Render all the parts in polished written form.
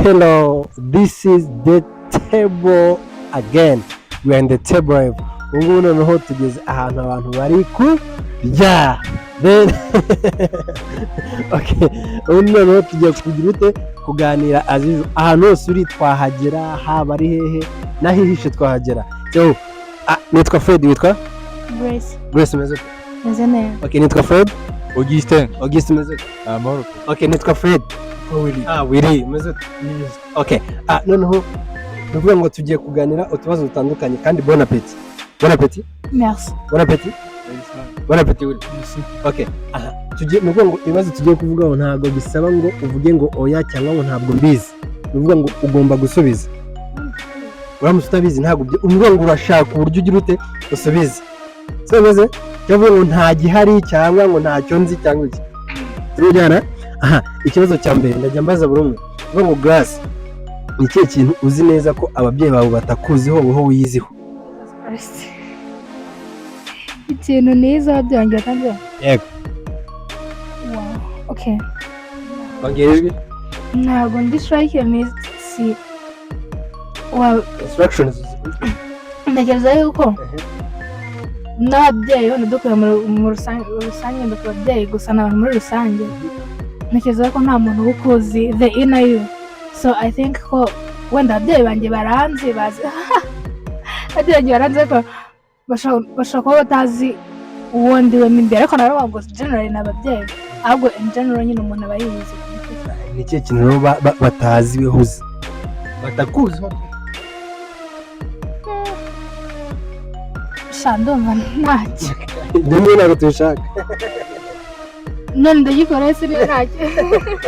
Hello, this is the table again. We are in the table live. Ubu ngubu noneho tugeze ahantu abantu bari kurya. Then, okay, ubu noneho tugiye kugira ute kuganira as usual. Ahantu hose uri twahagera, haba ari hehe n'ahihishe twahagera. So, nitwa Fred, witwa? Grace. Grace, umeze ute? Meze neza. Okay, nitwa Fred. Augustin. Augustin, umeze ute? Amahoro. Okay, nitwa Fred. Willy. Ah, Willy, umeze ute? Neza. Okay. Noneho ni ukuvuga ngo tugiye kuganira utubazo dutandukanye kandi bon appétit. Bon appétit. Merci. Bon appétit. Bon appétit, Willy. Merci. Okay. Aha, tugiye, ni ukuvuga ngo ibibazo tugiye kuvugaho ntabwo bisaba ngo uvuge ngo oya cyangwa ngo ntabwo mbizi. Ni ukuvuga ngo ugomba gusubiza. Uramutse utabizi ntabwo uvuga ngo urashaka uburyo ugira ute usubize. So bimeze? Cyangwa ngo nta gihari cyangwa ngo ntacyo nzi cyangwa iki. Turujyana? Aha, ikibazo cya mbere ndajya mbaza buri umwe. Uvuga ngo Grace, ni ikihe kintu uzi neza ko ababyeyi bawe batakuziho, wowe wiyiziho? Christ. Ikintu nize ababyeyi banjye batanze. Yego. Wow. Okay. Ongera ijwi. Ntabwo ndi sure ikintu nize si wa. Instructions. Ntekereza yuko n'ababyeyi wenda dukuye mu rusange, wenda ku babyeyi gusa n'abantu muri rusange, ntekereza ko nta muntu uba ukuzi the inner you. So I think ko wenda ababyeyi banjye baranzi, bazi ababyeyi banjye baranzi, ariko bashobora kuba batazi uwo ndiwe mo imbere. Ariko naravuga ngo generally ni ababyeyi, ahubwo in general nyine umuntu aba yiyizi ku giti cye. Ni ikihe kintu rero batazi weho uzi? Batakuziho? Sha, ndumva ntacyo. Ibyo ngibyo ntabwo tubishaka. None ndagikora se niba ntacyo?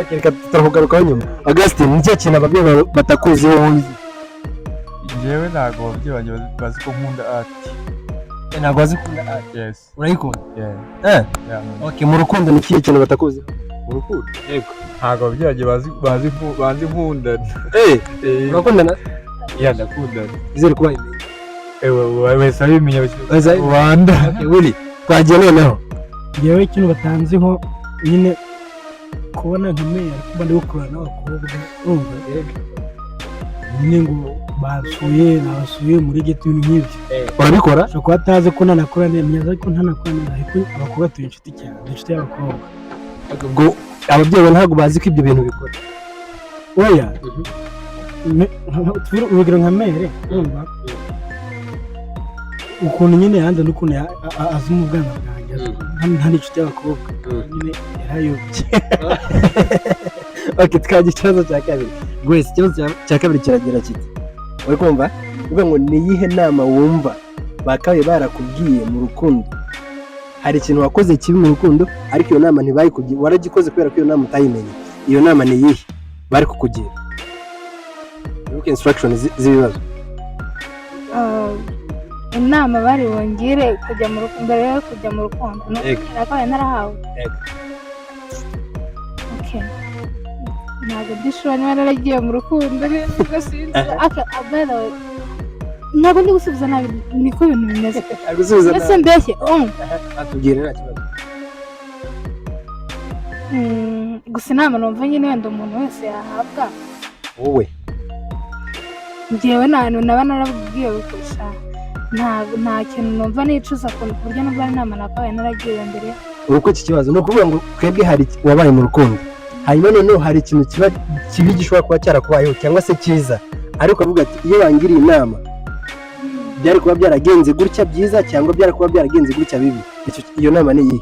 Okay, reka turakugarukaho nyuma. Augustin, ni ikihe kintu ababyeyi bawe batakuziho wowe uzi? Njyewe ntabwo ababyeyi banjye bazi ko nkunda art. Ntabwo bazi ukunda art? Yes. Urayikunda? Yeah. Eh. Yeah. Okay, mu rukundo ni ikihe kintu batakuziho? Mu rukundo? Yego. Ntabwo ababyeyi banjye bazi nkundana. Eh, Eh, urakundana? Yeah, ndakundana. Izere ko bayimenya. Ewe, wese abimenya. Wese abimenya. Rwanda. Okay, Willy, twagiye noneho. Njyewe ikintu batanziho nyine, kubona nka meya ariko mba ndi gukurana n'abakobwa, urumva nyine ngo basuye nabasuye muri ghetto, ibintu nk'ibyo. Urabikora? Ashobora kuba atazi ko ntanakora neza, menya ko ntanakora neza, ariko abakobwa turi inshuti cyane, ndi inshuti y'abakobwa. Ubwo ababyeyi bawe ntabwo bazi ko ibyo bintu bikora? Oya. Urugero nka mere, urumva ukuntu nyine yanze n'ukuntu azi mu bwana bwanjye nta n'inshuti y'abakobwa nyine, yarayobye. Okay, twagiye ikibazo cya kabiri. Grace, ikibazo cya kabiri kiragira kiti, uri kumva, uvuga ngo ni iyihe nama wumva bakabaye barakubwiye mu rukundo? Hari ikintu wakoze kibi mu rukundo ariko iyo nama ntibayikubwiye, waragikoze kubera ko iyo nama utayimenye. Iyo nama ni iyihe bari kukugira? Wibuke instruction z'ibibazo. Inama bari bongere kujya mu rukundo, mbere yo kujya mu rukundo ni Yego. nakabaye narahawe? Yego. Okay, ntabwo ndi sure niba naragiye mu rukundo nubwo sinzi. Okay, by the way, ntabwo ndi gusubiza nabi, niko ibintu bimeze. Ari gusubiza. Mbese mbeshye? Atubwire, nta kibazo. Gusa inama numva nyine wenda umuntu wese yahabwa, Wowe. Njyewe nta hantu naba narabwiwe kurusha, nta kintu numva nicuza ku buryo nubwo ari inama nakabaye naragiriwe mbere. Uko iki kibazo ni ukuvuga ngo twebwe hari wabaye mu rukundo, hanyuma noneho hari ikintu kiba kibi gishobora kuba cyarakubayeho cyangwa se cyiza, ariko avuga ati iyo bangiriye inama byari kuba byaragenze gutya byiza cyangwa byari kuba byaragenze gutya bibi. Iyo nama ni iyihe?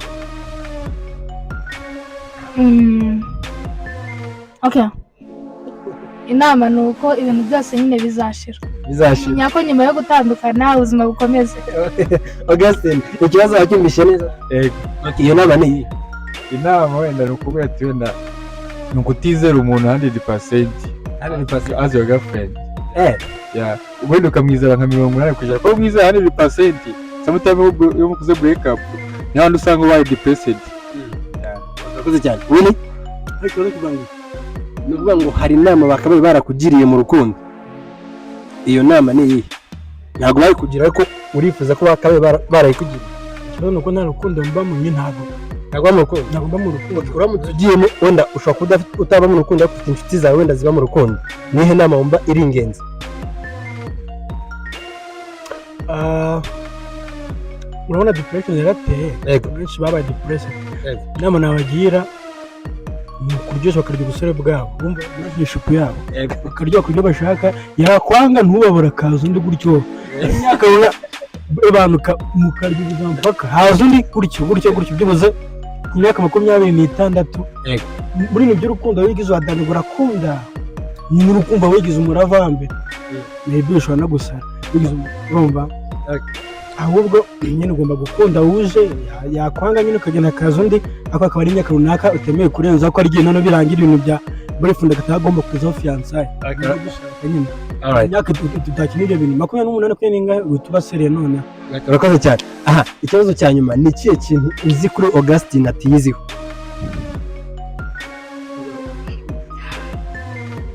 Okay. Inama ni uko ibintu byose nyine bizashira. Bizashira. Menya ko nyuma yo gutandukana ubuzima bukomeza. Augustin, ikibazo wacyumvise neza? Yego. Okay, iyo nama ni iyihe? Inama wenda ni ukuvuga ati wenda ni ukutizera umuntu 100% as your girlfriend. Yeah, wenda ukamwizera nka 80%, kuko umwizera 100%, sometimes iyo mukoze break up ni handi usanga ubaye depressed. Yeah. Urakoze cyane, Willy. Ariko ikibazo kivuga ngo Ni ukuvuga ngo hari inama bakabaye barakugiriye mu rukundo, iyo nama ni iyihe? Ntabwo bayikugira ariko urifuza ko bakabaye barayikugiriye. Ikibazo ni uko nta rukundo mbamo nyine, ntabwo Ntabwo uba mu rukundo? Ntabwo mba mu rukundo. Uramutse ugiyemo, wenda ushobora kuba utaba mu rukundo ariko ufite inshuti zawe wenda ziba mu rukundo, nihe nama wumva iri ingenzi? Ah, urabona depression yarateye. Benshi babaye depressed. Inama nabagira ni ukuryoshya, bakarya ubusore bwabo, bumva relationship yabo, bakaryoha ku byo bashaka. Yakwanga ntubabura, akaza undi gutyo. Imyaka abantu mukarya ubuzima mpaka haza undi, gutyo gutyo gutyo, byibuze ku myaka 26. Muri ibintu by'urukundo wigize wadanirwa, urakunda nyine, urukumva wigize umuravambe, maybe ushobora no gusara wigize urumva. Ahubwo nyine ugomba gukunda wuje, yakwanga nyine ukagenda akaza undi, ariko akaba ari imyaka runaka utemewe kurenza, ko ari igihe noneho birangira ibintu bya boyfriend agataha agomba kuzaho fiançailles nyine. Imyaka tutakina ibyo bintu, 28, makumyabiri n'ingahe, uhita uba sérieux noneho. Urakoze cyane. Aha, ikibazo cya nyuma: ni ikihe kintu uzi kuri Augustine atiyiziho?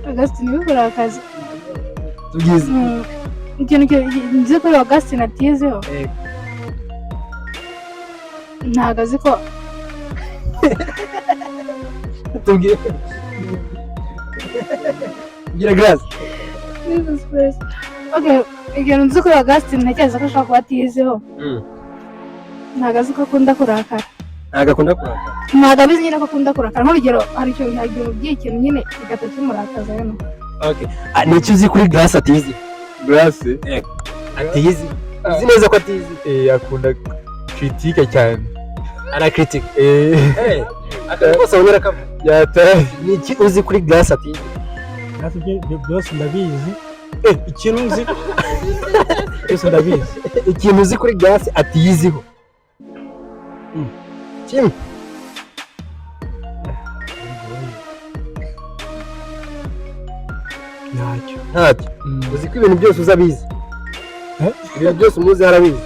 Augustine bikurakaza. Tubyize. Ikintu nzi kuri Augustine atizeho, ntabwo azi ko Tubwire, gira Grace. Jesus Christ. Okay, ikintu nzi kuri Augustine ntekereza ko ashobora kuba atiyiziho, ntabwo azi ko akunda kurakara. Ntabwo akunda kurakara? Ntabwo abizi nyine ko akunda kurakara. Nk'urugero, hari ikintu, hari igihe umubwiye ikintu nyine kigahita kimurakaza rero. Okay. Ah, ni icyo uzi kuri Grace atiyizi? Grace? Atiyizi, uzi neza ko atiyizi? Akunda critique cyane. Arakritika? Eh. Akantu kose abonye arakavuga. Yataye. Ni iki uzi kuri Grace atiyizi? Natwe ibyo byose ndabizi. Ikintu nzi byose ndabizi. Ikintu uzi kuri Grace atiyiziho? Kimwe. Ntacyo. Ntacyo? Uzi ko ibintu byose uzi abizi? Eh? Ibintu byose umuzi arabizi?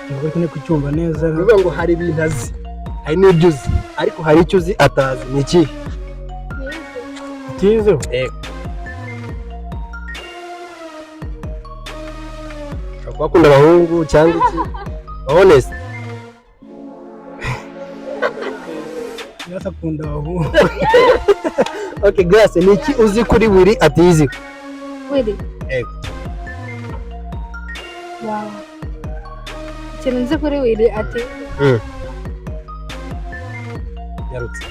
Ntabwo ariko ni kucyumva neza. Ni ukuvuga ngo hari ibintu azi, hari n'ibyo uzi, ariko hari icyo uzi atazi, ni ikihe? Utizeho? Yego. Ushobora kuba akunda abahungu cyangwa iki, honest. Grace akunda abahungu. Okay, Grace, ni iki uzi kuri Willy atiyiziho? Willy? Yego. Wow, ikintu nzi kuri Willy ati Yarutse.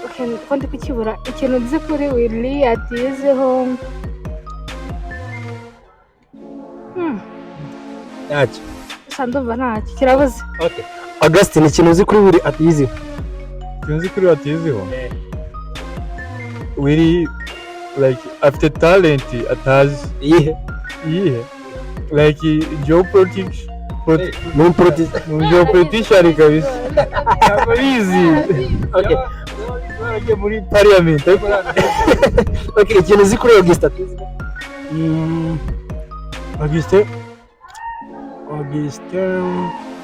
Okay, ko ndi kukibura, ikintu nzi kuri Willy atiyiziho. Ntacyo? Gusa ndumva ntacyo, kirabuze. Okay, Augustine, ikintu uzi kuri Willy atiyiziho? Sinzi kuri batiziho. Willy like afite talent atazi. Iyihe? Iyihe? Like geopolitics. Ni umupolitisi? Ni geopolitician kabisa, ntabwo abizi. Okay. Baragiye muri parliament ariko Okay, ikintu uzi kuri Augustin atiyiziho?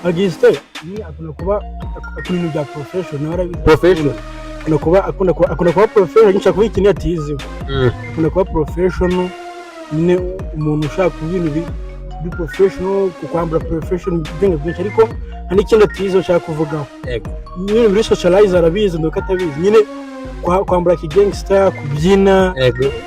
Augustin ni akunda kuba akunda ibintu bya professional, arabizi. Professional. Akunda kuba professional, nshaka kuba ikintu atiziho. Akunda kuba professional nyine, umuntu ushaka kuba ibintu biri professional, kwambara professional, ubwenge bwinshi, ariko hari n'ikindi atize ushaka kuvugaho. Nyine muri socialize arabizi, nuko atabizi nyine kwambara kigangster, kubyina.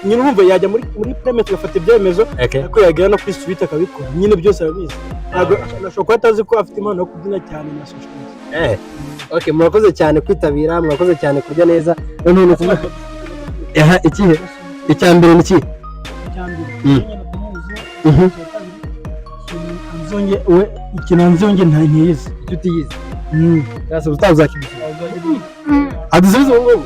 Nyine urumva yajya muri parliament agafata ibyemezo, ariko yagera no kuri street akabikora nyine, byose arabizi. Ntabwo ashobora kuba atazi ko afite impano yo kubyina cyane na socialize. Okay, murakoze cyane kwitabira, murakoze cyane kurya neza. Noneho ni ukuvuga, aha, ikihe? Icya mbere ni ikihe? Nzonge we, ikintu nzonge nta ntiyizi. Icyo utiyizi? Yasa ubutaha uzakigusubiza, adusubize ubu ngubu.